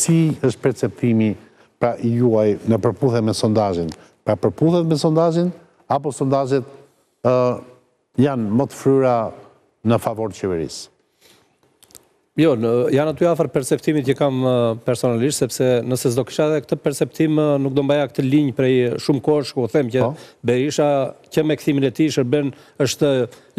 Si është perceptimi pra i juaj në përputhje me sondazhin? Pra përputhet me sondazhin apo sondazhet janë më të fryra në favor të qeverisë? Jo, janë aty afër perceptimit që kam personalisht, sepse nëse s'do kisha edhe këtë perceptim, nuk do mbaja këtë linjë prej shumë kohësh, ku them që po. Berisha që me kthimin e tij shërben është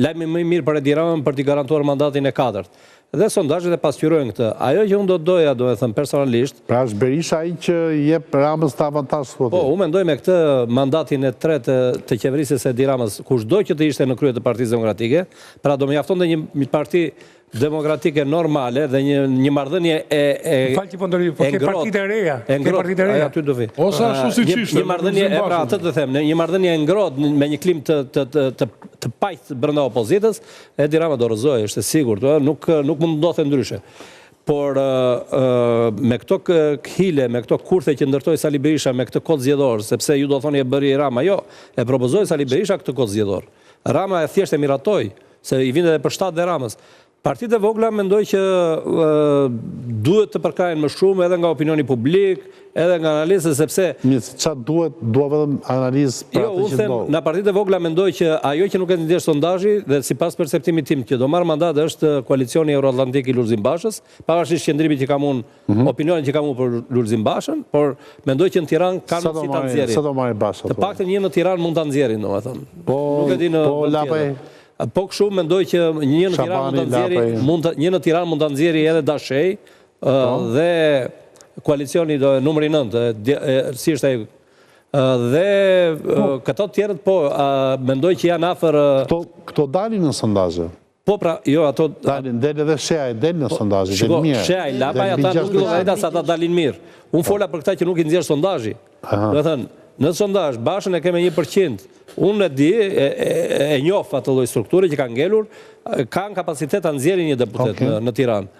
lajmi më i mirë për Edi Ramën për t'i garantuar mandatin e katërt. Dhe sondazhet e pasqyrojnë këtë. Ajo që unë do doja, domethënë personalisht, Pra është Berisha ai që i jep Ramës këtë avantazh thua ti? Po, unë mendoj me këtë mandatin e tretë të qeverisjes së Edi Ramës, kushdo që të ishte në krye të Partisë Demokratike, pra do mjaftonte një një parti demokratike normale dhe një një marrëdhënie e e Më fal që po ndërhyj, po ke partitë e reja, ke partitë e reja. Aty do vi. Ose ashtu siç ishte. Një marrëdhënie e pra atë të them, një marrëdhënie e ngrohtë me një klimë të të të të të paqtë brenda opozitës, Edi Rama do rrëzohej, është e sigurt, ë, nuk nuk mund të ndodhte ndryshe. Por me këto hile, me këto kurthe që ndërtoi Sali Berisha me këtë kod zgjedhor, sepse ju do thoni e bëri Rama, jo, e propozoi Sali Berisha këtë kod zgjedhor. Rama e thjesht e miratoi, se i vinte edhe për shtat dhe Ramës. Partitë e vogla mendoj që duhet të përkrahen më shumë edhe nga opinioni publik, edhe nga analistët, sepse... Mirë, se ça duhet, dua vetëm analizë për jo, atë që ndodh. Jo, nga partitë e vogla mendoj që ajo që nuk e nxjerr sondazhi dhe sipas perceptimit tim që do marrë mandat është koalicioni euroatlantik i Lulzim Bashës, pavarësisht qëndrimit që kam unë, mm -hmm. opinionin që kam unë për Lulzim Bashën, por mendoj që në Tiranë kanë mundësi ta nxjerrin. Sa do marrë Basha? Të paktën një në Tiranë mund ta nxjerrin, domethënë. Po, nuk e di në po, Lapaj. Po kështu mendoj që një në Tiranë mund ta nxjerri, mund të një në Tiranë mund ta nxjerri edhe Dashej, po. dhe koalicioni do numri 9, si është ai dhe po. këto të tjerët po mendoj që janë afër këto këto dalin në sondazhe. Po pra, jo ato dalin, del edhe Shehaj del në po, sondazhe, del mirë. Shehaj, Lapaj ata nuk llogarita se ata dalin mirë. Unë po. fola për këta që nuk i nxjerr sondazhi. Domethënë, në sondazh Bashën e ke me 1%. Unë e di, e, e, e njoh atë lloj strukture që ka ngelur, kanë kapacitet ta nxjerrin një deputet okay. në, në Tiranë.